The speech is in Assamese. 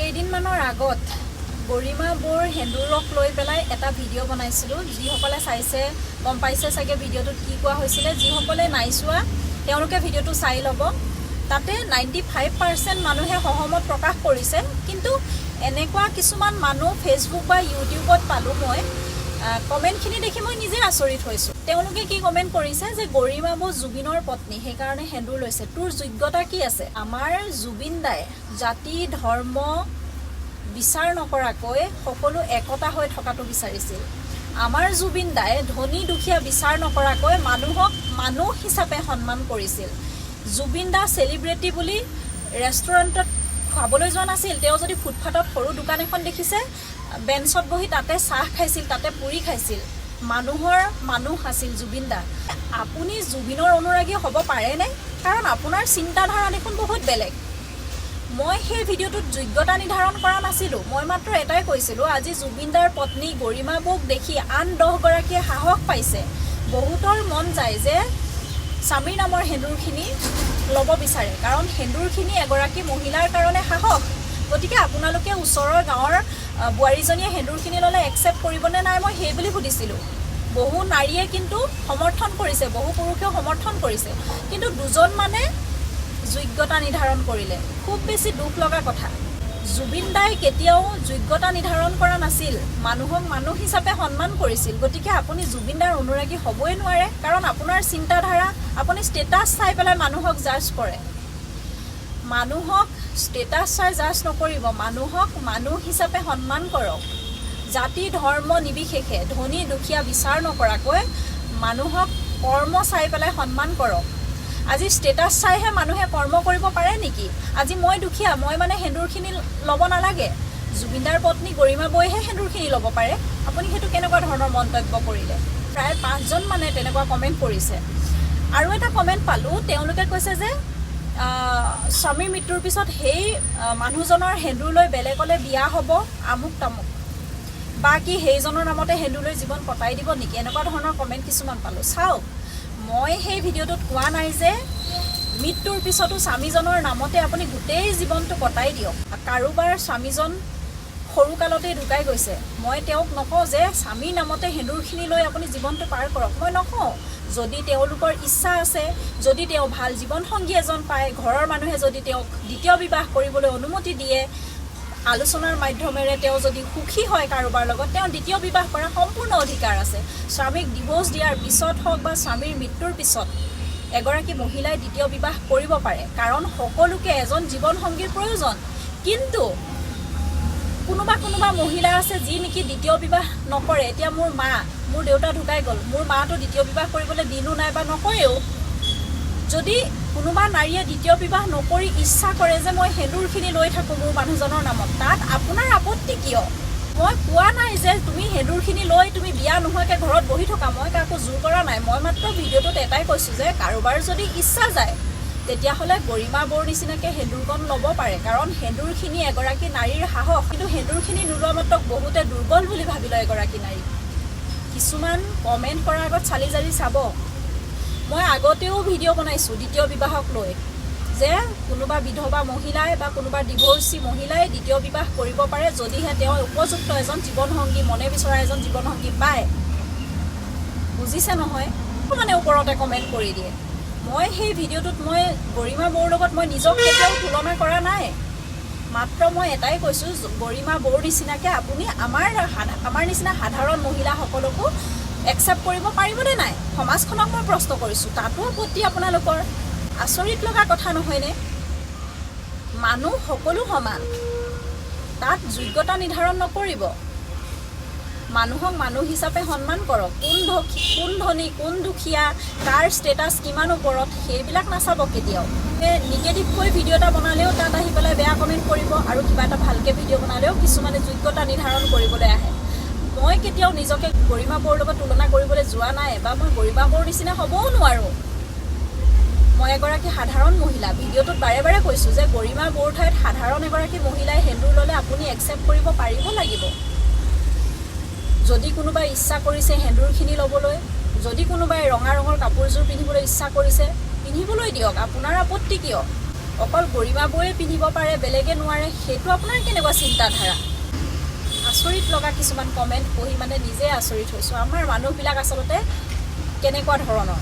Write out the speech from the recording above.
কেইদিনমানৰ আগত গৰিমা বৌৰ সেন্দুৰক লৈ পেলাই এটা ভিডিঅ' বনাইছিলোঁ। যিসকলে চাইছে, গম পাইছে চাগে ভিডিঅ'টোত কি কোৱা হৈছিলে। যিসকলে নাই চোৱা, তেওঁলোকে ভিডিঅ'টো চাই ল'ব। তাতে 95% মানুহে সহমত প্ৰকাশ কৰিছে। কিন্তু এনেকুৱা কিছুমান মানুহ ফেচবুক বা ইউটিউবত পালোঁ মই, কমেণ্টখিনি দেখি মই নিজে আচৰিত হৈছোঁ। তেওঁলোকে কি কমেণ্ট কৰিছে যে গৰিমা বৌ জুবিনৰ পত্নী, সেইকাৰণে সেন্দুৰ লৈছে। তোৰ যোগ্যতা কি আছে? আমাৰ জুবিন দাই জাতি ধৰ্ম বিচাৰ নকৰাকৈ সকলো একতা হৈ থকাটো বিচাৰিছিল। আমাৰ জুবিন দাই ধনী দুখীয়া বিচাৰ নকৰাকৈ মানুহক মানুহ হিচাপে সন্মান কৰিছিল। জুবিন দা চেলিব্ৰিটি বুলি ৰেষ্টুৰেণ্টত খুৱাবলৈ যোৱা নাছিল। তেওঁ যদি ফুটপাথত সৰু দোকান এখন দেখিছে, বেঞ্চত বহি তাতে চাহ খাইছিল, তাতে পুৰি খাইছিল। মানুহৰ মানুহ আছিল জুবিন দা। আপুনি জুবিনৰ অনুৰাগী হ'ব পাৰেনে? কাৰণ আপোনাৰ চিন্তাধাৰা দেখোন বহুত বেলেগ। মই সেই ভিডিঅ'টোত যোগ্যতা নিৰ্ধাৰণ কৰা নাছিলোঁ। মই মাত্ৰ এটাই কৈছিলোঁ, আজি জুবিন দাৰ পত্নী গৰিমা বৌক দেখি আন 10গৰাকীয়ে সাহস পাইছে। বহুতৰ মন যায় যে স্বামীৰ নামৰ সেন্দুৰখিনি ল'ব বিচাৰে, কাৰণ সেন্দুৰখিনি এগৰাকী মহিলাৰ কাৰণে সাহস। গতিকে আপোনালোকে ওচৰৰ গাঁৱৰ বোৱাৰীজনীয়ে সেন্দুৰখিনি ল'লে একচেপ্ট কৰিবনে নাই, মই সেই বুলি সুধিছিলোঁ। বহু নাৰীয়ে কিন্তু সমৰ্থন কৰিছে, বহু পুৰুষেও সমৰ্থন কৰিছে। কিন্তু দুজন মানে যোগ্যতা নিৰ্ধাৰণ কৰিলে। খুব বেছি দুখ লগা কথা। জুবিন দাই কেতিয়াও যোগ্যতা নিৰ্ধাৰণ কৰা নাছিল, মানুহক মানুহ হিচাপে সন্মান কৰিছিল। গতিকে আপুনি জুবিন দাৰ অনুৰাগী হ'বই নোৱাৰে, কাৰণ আপোনাৰ চিন্তাধাৰা, আপুনি ষ্টেটাছ চাই পেলাই মানুহক জাজ কৰে। মানুহক ষ্টেটাছ চাই জাজ নকৰিব, মানুহক মানুহ হিচাপে সন্মান কৰক। জাতি ধৰ্ম নিৰ্বিশেষে, ধনী দুখীয়া বিচাৰ নকৰাকৈ মানুহক কৰ্ম চাই পেলাই সন্মান কৰক। আজি ষ্টেটাছ চাইহে মানুহে কৰ্ম কৰিব পাৰে নেকি? আজি মই দুখীয়া, মই মানে সেন্দুৰখিনি ল'ব নালাগে, জুবিনদাৰ পত্নী গৰিমা বৌহে সেন্দুৰখিনি ল'ব পাৰে? আপুনি সেইটো কেনেকুৱা ধৰণৰ মন্তব্য কৰিলে? প্ৰায় পাঁচজন মানে তেনেকুৱা কমেণ্ট কৰিছে। আৰু এটা কমেণ্ট পালোঁ, তেওঁলোকে কৈছে যে স্বামীৰ মৃত্যুৰ পিছত সেই মানুহজনৰ সেন্দুৰ লৈ বেলেগলৈ বিয়া হ'ব, আমুক তামুক, বা কি সেইজনৰ নামতে সেন্দুৰ লৈ জীৱন কটাই দিব নেকি? এনেকুৱা ধৰণৰ কমেণ্ট কিছুমান পালোঁ। চাওক, মই সেই ভিডিঅ'টোত কোৱা নাই যে মৃত্যুৰ পিছতো স্বামীজনৰ নামতে আপুনি গোটেই জীৱনটো কটাই দিয়ক। কাৰোবাৰ স্বামীজন সৰুকালতেই ঢুকাই গৈছে, মই তেওঁক নকওঁ যে স্বামীৰ নামতে সেন্দুৰখিনি লৈ আপুনি জীৱনটো পাৰ কৰক, মই নকওঁ। যদি তেওঁলোকৰ ইচ্ছা আছে, যদি তেওঁ ভাল জীৱনসংগী এজন পায়, ঘৰৰ মানুহে যদি তেওঁক দ্বিতীয় বিবাহ কৰিবলৈ অনুমতি দিয়ে, আলোচনাৰ মাধ্যমেৰে তেওঁ যদি সুখী হয় কাৰোবাৰ লগত, তেওঁ দ্বিতীয় বিবাহ কৰাৰ সম্পূৰ্ণ অধিকাৰ আছে। স্বামীক ডিভ'ৰ্চ দিয়াৰ পিছত হওক বা স্বামীৰ মৃত্যুৰ পিছত এগৰাকী মহিলাই দ্বিতীয় বিবাহ কৰিব পাৰে, কাৰণ সকলোকে এজন জীৱনসংগীৰ প্ৰয়োজন। কিন্তু কোনোবা কোনোবা মহিলা আছে যি নেকি দ্বিতীয় বিবাহ নকৰে। এতিয়া মোৰ মা, মোৰ দেউতা ঢুকাই গ'ল, মোৰ মাটো দ্বিতীয় বিবাহ কৰিবলৈ দিনো নাই বা নকৰেও। যদি কোনোবা নাৰীয়ে দ্বিতীয় বিবাহ নকৰি ইচ্ছা কৰে যে মই সেন্দুৰখিনি লৈ থাকোঁ মোৰ মানুহজনৰ নামত, তাত আপোনাৰ আপত্তি কিয়? মই কোৱা নাই যে তুমি সেন্দুৰখিনি লৈ তুমি বিয়া নোহোৱাকৈ ঘৰত বহি থকা। মই কাকো জোৰ কৰা নাই। মই মাত্ৰ ভিডিঅ'টোত এটাই কৈছোঁ যে কাৰোবাৰ যদি ইচ্ছা যায়, তেতিয়াহ'লে গৰিমা বৌৰ নিচিনাকৈ সেন্দুৰকণ ল'ব পাৰে, কাৰণ সেন্দুৰখিনি এগৰাকী নাৰীৰ সাহস। কিন্তু সেন্দুৰখিনি নোলোৱা মাত্ৰক বহুতে দুৰ্বল বুলি ভাবি লয় এগৰাকী নাৰীক। কিছুমান কমেণ্ট কৰাৰ আগত চালি জাৰি চাব। মই আগতেও ভিডিঅ' বনাইছোঁ দ্বিতীয় বিবাহক লৈ, যে কোনোবা বিধৱা মহিলাই বা কোনোবা ডিভ'ৰ্চী মহিলাই দ্বিতীয় বিবাহ কৰিব পাৰে, যদিহে তেওঁ উপযুক্ত এজন জীৱনসংগী, মনে বিচৰা এজন জীৱনসংগী পায়। বুজিছে নহয়? মানে ওপৰতে কমেণ্ট কৰি দিয়ে। মই সেই ভিডিঅ'টোত মই গৰিমা বৌৰ লগত মই নিজক কেতিয়াও তুলনা কৰা নাই। মাত্ৰ মই এটাই কৈছোঁ, গৰিমা বৌৰ নিচিনাকৈ আপুনি আমাৰ নিচিনা সাধাৰণ মহিলাসকলকো একচেপ্ট কৰিব পাৰিবনে নাই, সমাজখনক মই প্ৰশ্ন কৰিছোঁ। তাতো আপত্তি আপোনালোকৰ। আচৰিত লগা কথা নহয়নে? মানুহ সকলো সমান, তাত যোগ্যতা নিৰ্ধাৰণ নকৰিব। মানুহক মানুহ হিচাপে সন্মান কৰক। কোন ধনী, কোন দুখীয়া, কাৰ ষ্টেটাছ কিমান ওপৰত, সেইবিলাক নাচাব কেতিয়াও। নিগেটিভকৈ ভিডিঅ' এটা বনালেও তাত আহি পেলাই বেয়া কমেণ্ট কৰিব আৰু কিবা এটা ভালকৈ ভিডিঅ' বনালেও কিছুমানে যোগ্যতা নিৰ্ধাৰণ কৰিবলৈ আহে। মই কেতিয়াও নিজকে গৰিমা বৌৰ লগত তুলনা কৰিবলৈ যোৱা নাই বা মই গৰিমা বৌৰ নিচিনা হ'বও নোৱাৰোঁ। মই এগৰাকী সাধাৰণ মহিলা। ভিডিঅ'টোত বাৰে বাৰে কৈছোঁ যে গৰিমা বৌৰ ঠাইত সাধাৰণ এগৰাকী মহিলাই সেন্দুৰ ল'লে আপুনি একচেপ্ট কৰিব পাৰিব লাগিব। যদি কোনোবাই ইচ্ছা কৰিছে সেন্দুৰখিনি ল'বলৈ, যদি কোনোবাই ৰঙা ৰঙৰ কাপোৰযোৰ পিন্ধিবলৈ ইচ্ছা কৰিছে, পিন্ধিবলৈ দিয়ক। আপোনাৰ আপত্তি কিয়? অকল গৰিমা বৌয়ে পিন্ধিব পাৰে, বেলেগে নোৱাৰে, সেইটো আপোনাৰ কেনেকুৱা চিন্তাধাৰা? আচৰিত লগা কিছুমান কমেণ্ট পঢ়ি মানে নিজে আচৰিত হৈছোঁ, আমাৰ মানুহবিলাক আচলতে কেনেকুৱা ধৰণৰ।